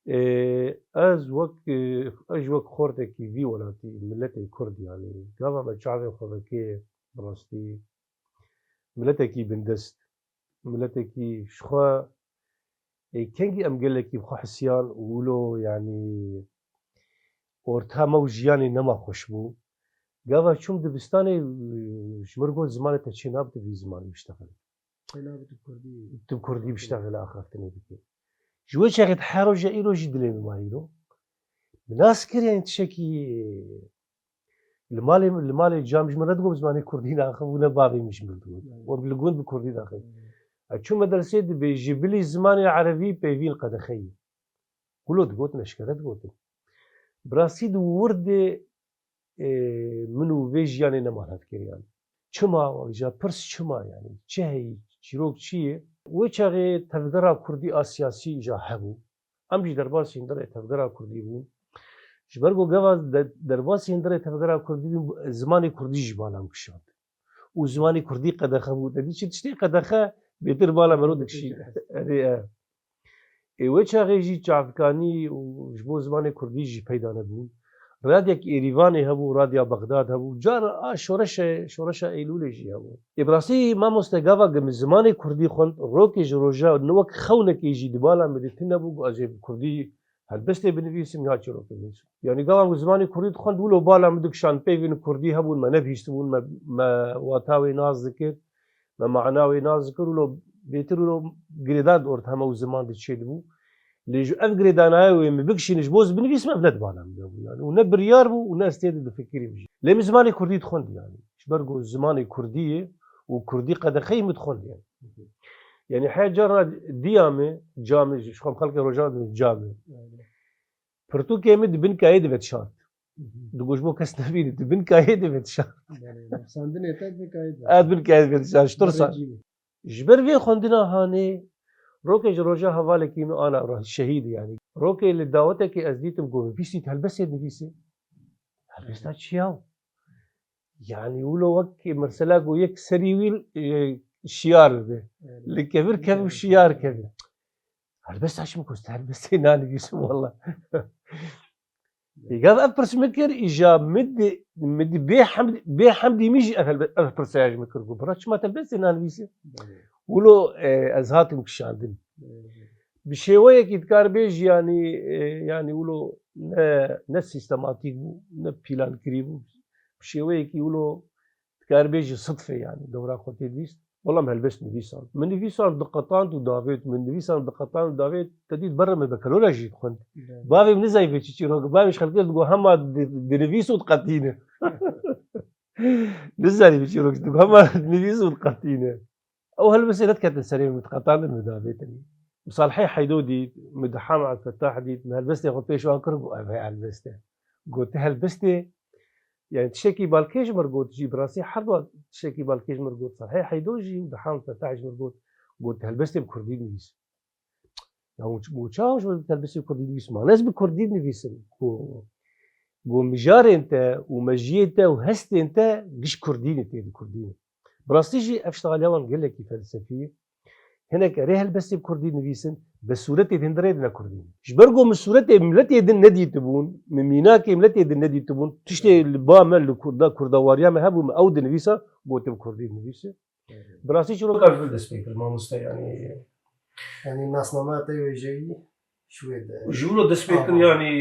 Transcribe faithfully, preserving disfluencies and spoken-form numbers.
Ê, ez wek, ê, ez wek xortekî vî welatî, miletê Kurd, yanî, gava me çavê xwe vekê, bi rastî, miletekî bindest, miletekî ji xwe, ê, kengî em gelekî bi xwe hisiyan û wilo, yanî, orta me û jiyanê nema xweş bû. Gava çûm dibistanê, ê, ji mir got, zimanê te çê nabe, tu vî zimanî biştexilî. Çênabe tu bi kurdî. Tu bi kurdî biştexile axaftinê bike. Ji wê çaxê ta roja îro jî dilê min ma îro. Min nas kir, yanî tiştekî li malê, li malê cam ji min re digot, zimanê kurdî naxivin û ne bavê min ji min digot. Evet. Û li gund bi kurdî naxivin. Evet. Ez çûm medresê, dibê ji bilî zimanê erebî peyvîn qedexeyî. Wilo digotin, eşkere digotin. Bi rastî di wirdê, ê, min û vê jiyanê nema hevkiriyan. Çima, ja pirs çima, yanî? Çi heyî, çîrok çi ye? Wê çaxê tevgera kurdî a siyasî ja hebû. Em jî derbasî hundirê tevgera kurdî bûn. Ji ber ku gava de-, derbasî hundirê tevgera kurdî bûn, zimanê kurdî jî bala min kişand. Û zimanê kurdî qedexe bû. Te dî çi tiştê qedexe bêtir bala mero dikişî. Erê, e. Ê, wê çaxê jî çavkanî û ji bo zimanê kurdî jî peyda nebûn. Radyek Êrîvanê hebû, Radya Bexdad hebû. Cara a şoreşe, şoreşa Eylûlê jî hebû. Ê, bi rastî mamoste, gava ku min zimanê kurdî xwend, rokê ji roja ne wek xewnekê jî di bala min de tune bû ku ez ê bi kurdî helbestê binivîsim ya çîrokê binivîsim. Yanî gava min zimanê kurdî dixwend, wilo bala min dikişand, peyvên kurdî hebûn, me nebihîstibûn, me, me wata wê nas dikir, me mana wê nas dikir, wilo bêtir wilo girêdan di ortama û ziman de çêdibû. Lê ji ev girêdanaya wê min bikişîne ji bo ez binivîsim, ev ne di bala min de bû yanî. Û ne biryar bû û ne ez tê de difikirîm jî. Lê min zimanê kurdî dixwend yanî. Ji ber ku zimanê kurdî ye û kurdî qedexeyê min dixwend yanî. Yanî her cara diya me, camê, ji xwe xelkê rojan dibin camê. Aynen. Pirtûkê min di bin kayê de vedişart. Hı hı. Digot ji bo kes nebîne, di bin kayê de vedişart. Belê, nivîsandinê te di bin kayê de. Ez bin kayê de vedişart, ji tirsa. Berê cî bû. Ji ber vê xwendina hanê, rokê ji roja hevalekî min ana ra-, şehîd yanî. Rokê li dawetekê ez dîtim ku bihîstî tu helbestê nivîsî. Helbesta çi ya? Yanî wilo wek mesela ku yek serî wî, e, şiyar bibe. Evet. Li kevir kevim şiyar kevim. Helbesta çi min ku ez helbestê nanivîsim wela. Ê, gav ev pirs min kir, îja min di, min di bê hemd-, bê hemdî min jî ev helbe-, ev pirsa ji min kir ku bira çima tu helbestê nanivîsî? Evet. Wilo, e, ez hatim kişandin. Evet. Bi şêweyekî dikar bêjî, yanî, e, yanî wilo ne, ne sîstematîk bû, ne pîlankirî bû. Bi şêweyekî wilo dikar bêjî sidfê, yanî dewra xwe tê dîst. Wela min helbest nivîsand. Min nivîsand diqetand û davêt, min nivîsand diqetand û davêt, te dît berre min bekelora jî dixwend. Evet. Bavê min nizanî vê çi çîrok, bavê min ji xelkê digot hema di-, dinivîs û diqetîne. Nizanî vê çîrok digot hema dinivîs û diqetîne. Ew helbestê nediketin serê min, min diqetandin, min davêtin. Min Salihê Heydo dît, min Diham Ebdulfetah dît, min helbestê xwe pêş wan kir, got, ev helbest e. Got, tu helbestê, yanî tiştekî balkêş ji mir got jî, bi rastî her du tiştekî balkêş ji mir got, Salihê Heydo jî û Diham Ebdulfetah ji mir got, got, tu helbestê bi kurdî nivîs. Ya û ç-, û çawa ji bo helbestê kurdî nivîsim? An ez bi kurdî nivîsim. Ku, ku mijarên te û mejiyê te û hestên te giş kurdî ne, tê di kurdî ne. Bi rastî jî ev ştexaliya wan gelekî felsefî ye. Hinek erê helbestê bi kurdî nivîsin, bi sûretê din dirê ne kurdî ne. Ji ber ku min sûretê miletê din nedîtibûn, min mînakê miletê din nedîtibûn, tiştê li ba me, li kurda, kurdawariya me hebû, min ew dinivîsa, gotim kurdî nivîse. Bi rastî çîroka ji wî dest pê kir, mamoste, yanî. Yanî nasnama te wêjeyî ji wê de. Ji wilo dest pê kir, yanî,